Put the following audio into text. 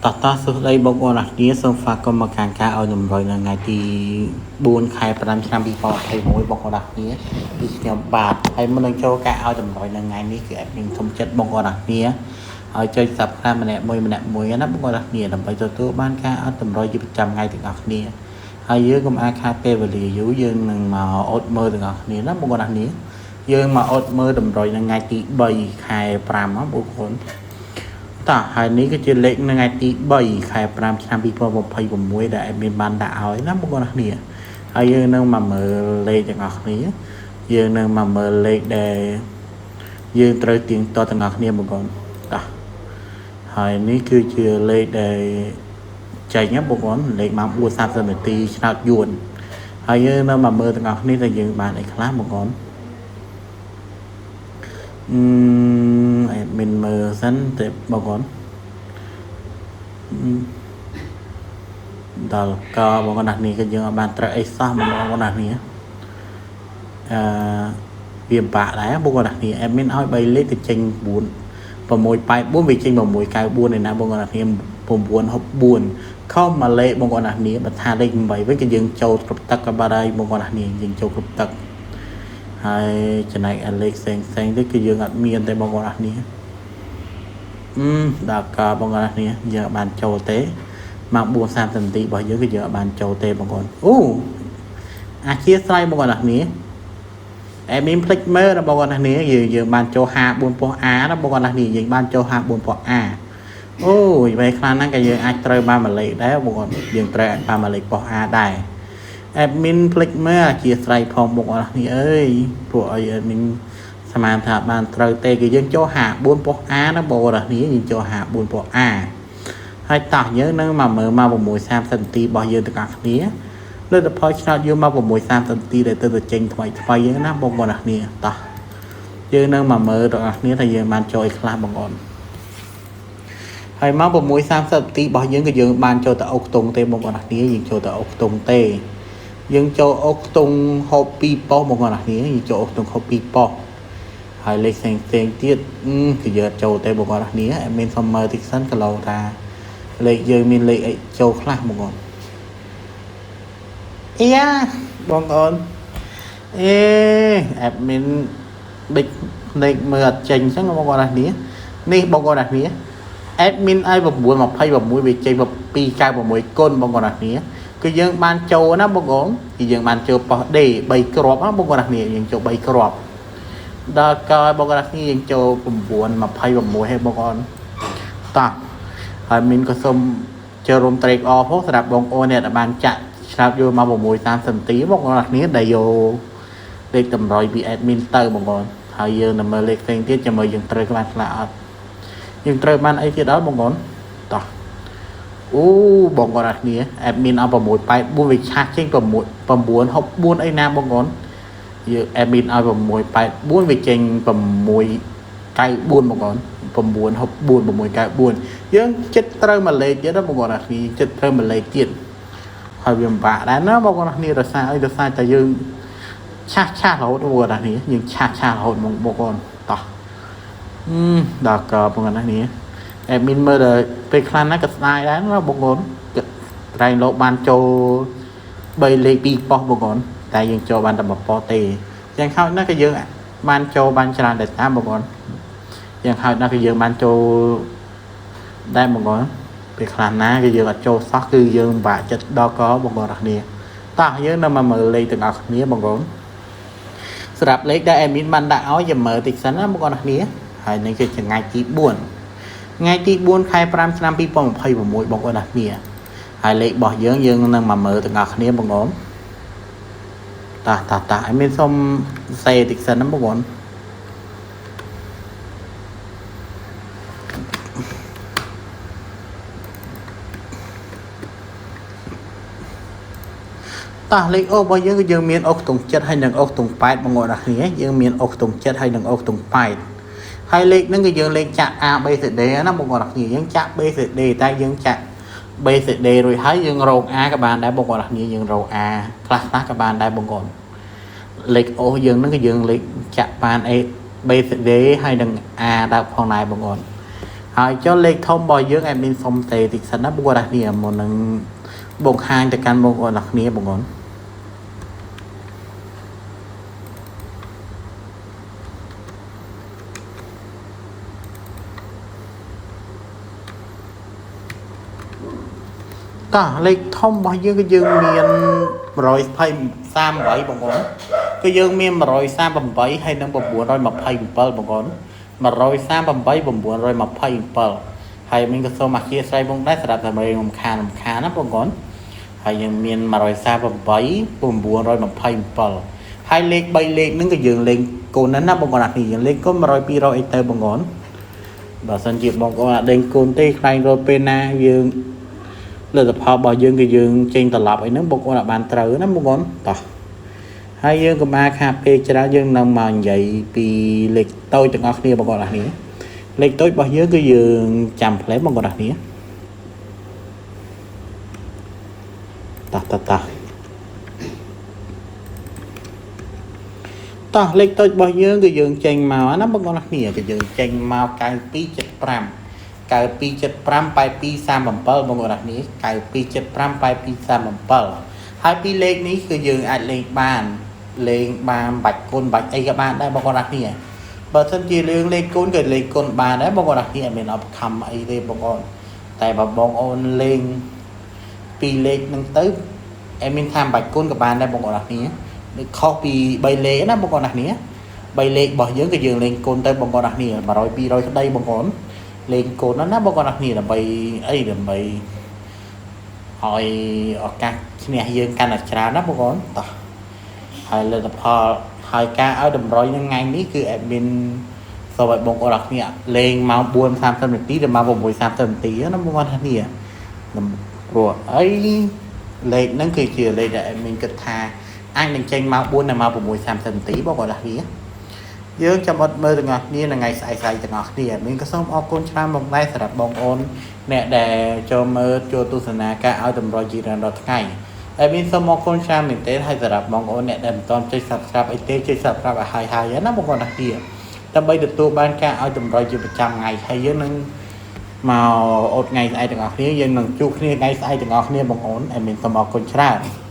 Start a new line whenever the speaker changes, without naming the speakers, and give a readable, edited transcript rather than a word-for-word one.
តោះតោះសួស្តីបងប្អូនអរគ្នាសូមស្វាគមន៍មកកាន់ការឲ្យតម្រុយនៅថ្ងៃទី4ខែ5ឆ្នាំ2021បងប្អូនអរគ្នាពីខ្ញុំបាទហើយមុននឹងចូលការឲ្យតម្រុយនៅថ្ងៃនេះគឺ admin សូមចិត្តបងប្អូនអរគ្នាឲ្យចុច Subscribe ម្នាក់មួយម្នាក់មួយណាបងប្អូនអរគ្នាដើម្បីទទួលបានការឲ្យតម្រុយជាប្រចាំថ្ងៃទាំងអស់គ្នាហើយយើងកុំអាលខាតពេលវេលាយូរយើងនឹងមកអត់មើលទាំងអស់គ្នាណាបងប្អូនអរគ្នាយើងមកអត់មើលតម្រុយនៅថ្ងៃទី3ខែ5ណាបងប្អូន តោះហើយនេះគឺជាលេខនៅថ្ងៃទី3ខែ5ឆ្នាំ2026ដែល admin បានដាក់ឲ្យណាបងប្អូនអរគ្នាហើយយើងនឹងមកមើលលេខទាំងអស់គ្នាយើងនឹងមកមើលលេខដែលយើងត្រូវទៀងទាត់ទាំងអស់គ្នាបងប្អូនតោះហើយនេះគឺជាលេខដែលចេញណាបងប្អូនលេខម៉ោង4:30នាទីឆ្នោតយួនហើយយើងនឹងមកមើលទាំងអស់គ្នាថាយើងបានអីខ្លះបងប្អូនអឺ admin មើលសិនទេបងប្អូន ដល់កបងប្អូននេះគឺយើងអត់បានត្រូវអីសោះបងប្អូននេះអឺវាពិបាកដែរបងប្អូននេះ admin ឲ្យ3លេខទៅចេញ9 684វាចេញ694ឯណាបងប្អូននេះ964ខុសមួយលេខបងប្អូននេះបើថាលេខ8វិញគឺយើងចូលគ្រប់ទឹកក៏បាត់ហើយបងប្អូននេះយើងចូលគ្រប់ទឹកហើយចំណែកលេខផ្សេងផ្សេងទៅគឺយើងអត់មានទេបងប្អូននេះអឺដល់កបងប្អូននេះយើងអត់បានចូលទេ ម៉ោង4:30នាទីរបស់យើងគឺយើងអត់បានចូលទេបងប្អូនអូអាជាស្រ័យបងប្អូនអរគ្នាអែមីនភ្លេចមើលណាបងប្អូនអរគ្នាយើងយើងបានចូល54ប៉ុស្តិ៍ A ណាបងប្អូនអរគ្នាយើងបានចូល54ប៉ុស្តិ៍ A អូយបែខ្លះហ្នឹងក៏យើងអាចត្រូវបានមួយលេខដែរបងប្អូនយើងត្រូវអាចបានមួយលេខប៉ុស្តិ៍ A ដែរអេមីនភ្លេចមើលអាជាស្រ័យផងបងប្អូនអរគ្នាអើយពួកអីអេមីនស្មានថាបានត្រូវទេគឺយើងចូល54ប៉ុស្តិ៍ A ណាបងប្អូនអរគ្នាយើងចូល54ប៉ុស្តិ៍ A ហើយតោះយើងនឹងមកមើលមក6:30នាទីរបស់យើងទាំងអស់គ្នាលទ្ធផលឆ្នោតយើងមក6:30នាទីដែលទៅទៅចេញថ្មីថ្មីយើងណាបងប្អូនអរគ្នាតោះយើងនឹងមកមើលទាំងអស់គ្នាថាយើងបានចូលអីខ្លះបងប្អូនហើយមក6:30នាទីរបស់យើងក៏យើងបានចូលទៅអូខ្ទង់ទេបងប្អូនអរគ្នាយើងចូលទៅអូខ្ទង់ទេយើងចូលអូខ្ទង់ហូប2ប៉ុស្តិ៍បងប្អូនអរគ្នាយើងចូលអូខ្ទង់ហូប2ប៉ុស្តិ៍ហើយលេខផ្សេងផ្សេងទៀតគឺយើងអត់ចូលទេបងប្អូនអរគ្នាអត់មានសុំមើលតិចសិនកន្លោថាលេខយើងមានលេខអីចូលខ្លះបងប្អូនអីយ៉ាបងប្អូនអេអេដមីនបិចលេខមើលអត់ចេញអញ្ចឹងបងប្អូនអរគ្នានេះបងប្អូនអរគ្នា admin ឲ្យ926វាចេញ296គុណបងប្អូនអរគ្នាគឺយើងបានចូលណាបងប្អូនគឺយើងបានចូលប៉ុស្តិ៍ D 3គ្រាប់ណាបងប្អូនអរគ្នាយើងចូល3គ្រាប់ដល់កបងប្អូនអរគ្នាយើងចូល926ហើយបងប្អូនតោះហើយមីនក៏សូមចូលរួមត្រេកអរផងសម្រាប់បងប្អូនអ្នកដែលបានចាក់ឆ្នោតយកមក6:30នាទីបងប្អូនអរគ្នាដែលយកលេខតម្រុយពី admin ទៅបងប្អូនហើយយើងនឹងមើលលេខផ្សេងទៀតចាំមើលយើងត្រូវបានខ្លះអត់យើងត្រូវបានអីទៀតដល់បងប្អូនតោះអូបងប្អូនអរគ្នា admin អត់684វាឆាស់ចេញ6 964អីណាបងប្អូនយើង admin ឲ្យ684វាចេញ694បងប្អូន964 694យើងចិត្តត្រូវមួយលេខទៀតណាបងប្អូនអរគ្នាចិត្តត្រូវមួយលេខទៀតហើយវាពិបាកដែរណាបងប្អូនអរគ្នាដោយសារអីដោយសារតែយើងឆាស់ឆាស់រហូតបងប្អូនអរគ្នាយើងឆាស់ឆាស់រហូតបងប្អូនតោះដល់កបងប្អូនអរគ្នា admin មើលដល់ពេលខ្លះណាក៏ស្ដាយដែរណាបងប្អូនត្រែងលោកបានចូល3លេខ2ប៉ុស្តិ៍បងប្អូនតែយើងចូលបានតែ1ប៉ុស្តិ៍ទេយ៉ាងហោចណាស់ក៏យើងបានចូលបានច្រើនដែរតាមបងប្អូនយ៉ាងហោចណាស់ក៏យើងបានចូលដែរបងប្អូនពេលខ្លះណាគឺយើងអត់ចូលសោះគឺយើងពិបាកចិត្តដល់កបងប្អូនអរគ្នាតោះយើងនៅមកមើលលេខទាំងអស់គ្នាបងប្អូនសម្រាប់លេខដែល admin បានដាក់ឲ្យយើងមើលតិចសិនណាបងប្អូនអរគ្នាហើយនេះគឺជាថ្ងៃទី4ថ្ងៃទី4ខែ5ឆ្នាំ2026បងប្អូនអរគ្នាហើយលេខរបស់យើងយើងនឹងមកមើលទាំងអស់គ្នាបងប្អូនតោះតោះតោះ admin សុំសេតិចសិនណាបងប្អូនតោះលេខអូរបស់យើងគឺយើងមានអូខ្ទង់7ហើយនិងអូខ្ទង់8បងប្អូនអរគ្នាយើងមានអូខ្ទង់7ហើយនិងអូខ្ទង់8ហើយលេខហ្នឹងគឺយើងលេខចាក់ A B C D ណាបងប្អូនអរគ្នាយើងចាក់ B C D តែយើងចាក់ B C D រួចហើយយើងរក A ក៏បានដែរបងប្អូនអរគ្នាយើងរក A ខ្លះខ្លះក៏បានដែរបងប្អូនលេខអូយើងហ្នឹងគឺយើងលេខចាក់បាន A B C D ហើយនិង A ដល់ផងដែរបងប្អូន ហើយចុះលេខធំរបស់យើង admin សុំទេតិចសិនណាបងប្អូនគ្នាមុននឹងបង្ហាញទៅកាន់បងប្អូនគ្នាបងប្អូនតោះលេខធំរបស់យើងគឺយើងមាន138បងប្អូនគឺយើងមាន138ហើយនិង927បងប្អូន138 927ហើយមានក៏សូមអធិស្ឋានបងដែរសម្រាប់តែរំខានរំខានណាបងប្អូនហើយយើងមាន138 927ហើយលេខ3លេខហ្នឹងក៏យើងលេងកូនហ្នឹងណាបងប្អូនអានេះយើងលេងកូន100 200អីទៅបងប្អូនបើសិនជាបងប្អូនអត់លេងកូនទេខ្លាញ់រត់ពេលណាយើងលទ្ធផលរបស់យើងគឺយើងចេញត្រឡប់អីហ្នឹងបងប្អូនអត់បានត្រូវណាបងប្អូនតោះហើយយើងកុំអាខាតពេលច្រើនយើងនឹងមកនិយាយពីលេខតូចទាំងអស់គ្នាបងប្អូនអរគ្នាលេខតូចរបស់យើងគឺយើងចាំផ្លែបងប្អូនអរគ្នាតោះតោះតោះតោះលេខតូចរបស់យើងគឺយើងចេញមកណាបងប្អូនអរគ្នាគឺយើងចេញមក9275 9275 8237បងប្អូនអរគ្នា9275 8237ហើយពីរលេខនេះគឺយើងអាចលេងបានលេងបានបាច់គុណបាច់អីក៏បានដែរបងប្អូនអរគ្នាបើសិនជារឿងលេខគុណក៏លេខគុណបានដែរបងប្អូនអរគ្នាអត់មានអបខំអីទេបងប្អូនតែបើបងប្អូនលេងពីរលេខហ្នឹងទៅអែមានថាបាច់គុណក៏បានដែរបងប្អូនអរគ្នាដូចខុសពី3លេខណាបងប្អូនអរគ្នា3លេខរបស់យើងក៏យើងលេងគុណទៅបងប្អូនអរគ្នា100 200ក្តីបងប្អូនលេងកូនណាបងប្អូនអរគ្នាដើម្បីអីដើម្បីឲ្យឱកាសឈ្នះយើងកាន់តែច្រើនណាបងប្អូនតោះហើយលទ្ធផលហើយការឲ្យតម្រុយនឹងថ្ងៃនេះគឺ admin សូមឲ្យបងប្អូនអរគ្នាលេងម៉ោង4:30នាទីដល់ម៉ោង6:30នាទីណាបងប្អូនអរគ្នាព្រោះអីលេខហ្នឹងគឺជាលេខដែល admin គិតថាអាចនឹងចេញម៉ោង4ដល់ម៉ោង6:30នាទីបងប្អូនអរគ្នាយើងចាំអត់មើលទាំងអស់គ្នានៅថ្ងៃស្អែកៗទាំងអស់គ្នាមានក៏សូមអរគុណច្រើនមកដែរសម្រាប់បងប្អូនអ្នកដែលចូលមើលចូលទស្សនាការឲ្យតម្រុយជារៀងរាល់ថ្ងៃហើយមានសូមអរគុណច្រើនមែនទែនហើយសម្រាប់បងប្អូនអ្នកដែលមិនទាន់ចុច Subscribe អីទេចុច Subscribe ឲ្យហើយហើយណាបងប្អូនណាគ្នាដើម្បីទទួលបានការឲ្យតម្រុយជាប្រចាំថ្ងៃហើយយើងនឹងមកអូតថ្ងៃស្អែកទាំងអស់គ្នាយើងនឹងជួបគ្នាថ្ងៃស្អែកទាំងអស់គ្នាបងប្អូនហើយមានសូមអរគុណច្រើន។